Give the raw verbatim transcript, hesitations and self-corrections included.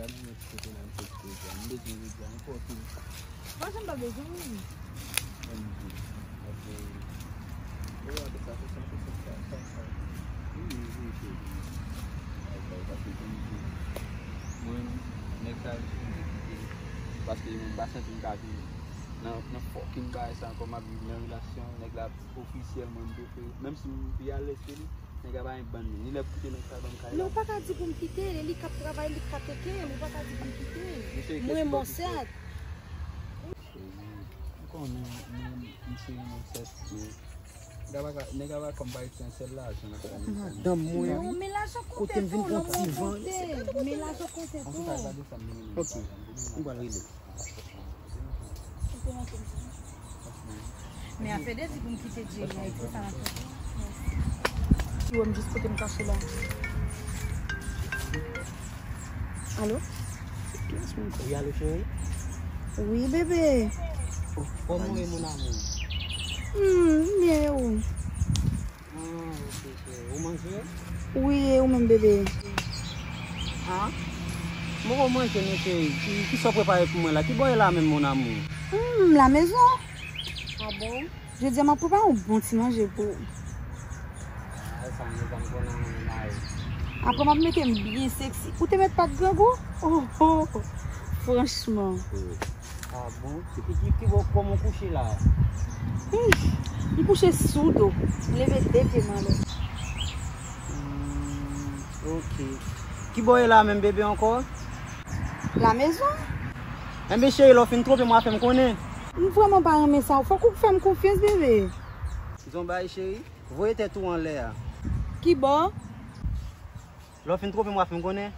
Gade yon ti kote la, m te kote a. M bezwen jodi a ankò tou. Mwen janm pa bezwen ou. Mwen di, ok. Ou wè, sa, se sa, se sa, sa, sa. Wi, wi, wi, cheri. Ay, ay, paske, kòm di, mwen, nèg sa, m te kite. Paske mwen pa santi m ka viv nan, nan fucking bagay sa ankò, m ap viv nan relasyon, nèg la ofisyèl, mwen, m prefere, menm si m pi alèz ke li, nèg la pa gen bann moun. Li lè pou kite nèg sa ban m kay la. Men ou pa ka di pou m kite, e li k ap travay, li k ap teke m, ou pa ka di pou m kite. Mwen, mon sèt. Cheri, m konnen, men, m se yon sèt, men nèg la pa ka, nèg la pa kòm pa gen sèl lajan nan kay la. Madanm mwen, non, men lajan konte tou, non, men konte. Men lajan konte tou. Antouka, gade sa m te mennen. Ok, m pral rele. Men afè de di pou m kite Jerry a, e pou sa m ap fè. Yo, m jis kote m kache la. Alo? Wi, alo, cheri? Wi, bebe. Kòman w ye, mon amour? Hmm, m byen, e ou? Ah, ok, cheri. Ou manje? Wi, e ou menm, bebe? Ah? M poko manje non, cheri. Ki, kisa w prepare pou mwen la? Ki bò w ye la menm, mon amour? Hmm, la maison. Ah bon? Jodi a, m ap prepare yon bon ti manje pou ou. Ah, sa m deja m konnen mwen menm a ye. Apre, m ap mete m byen seksi. Ou te mèt pa t grangou? Oh, oh, oh. Franchman. Ah bon? Ki, ki, ki, ki bò, kòman w kouche la? Ih, m kouche sou do. M leve de pye m anlè. Hmm, ok. Ki bò w ye la menm, bebe, ankò? La maison. Enben, cheri, lè w fin twonpe m, w a fè m konnen. M vrèman pa renmen sa. Fòk ou fè m konfyans, bebe. Di yon bagay, cheri. Voye tèt ou anlè a. Ki bò? Lè w fin twonpe m, w a fè m konnen.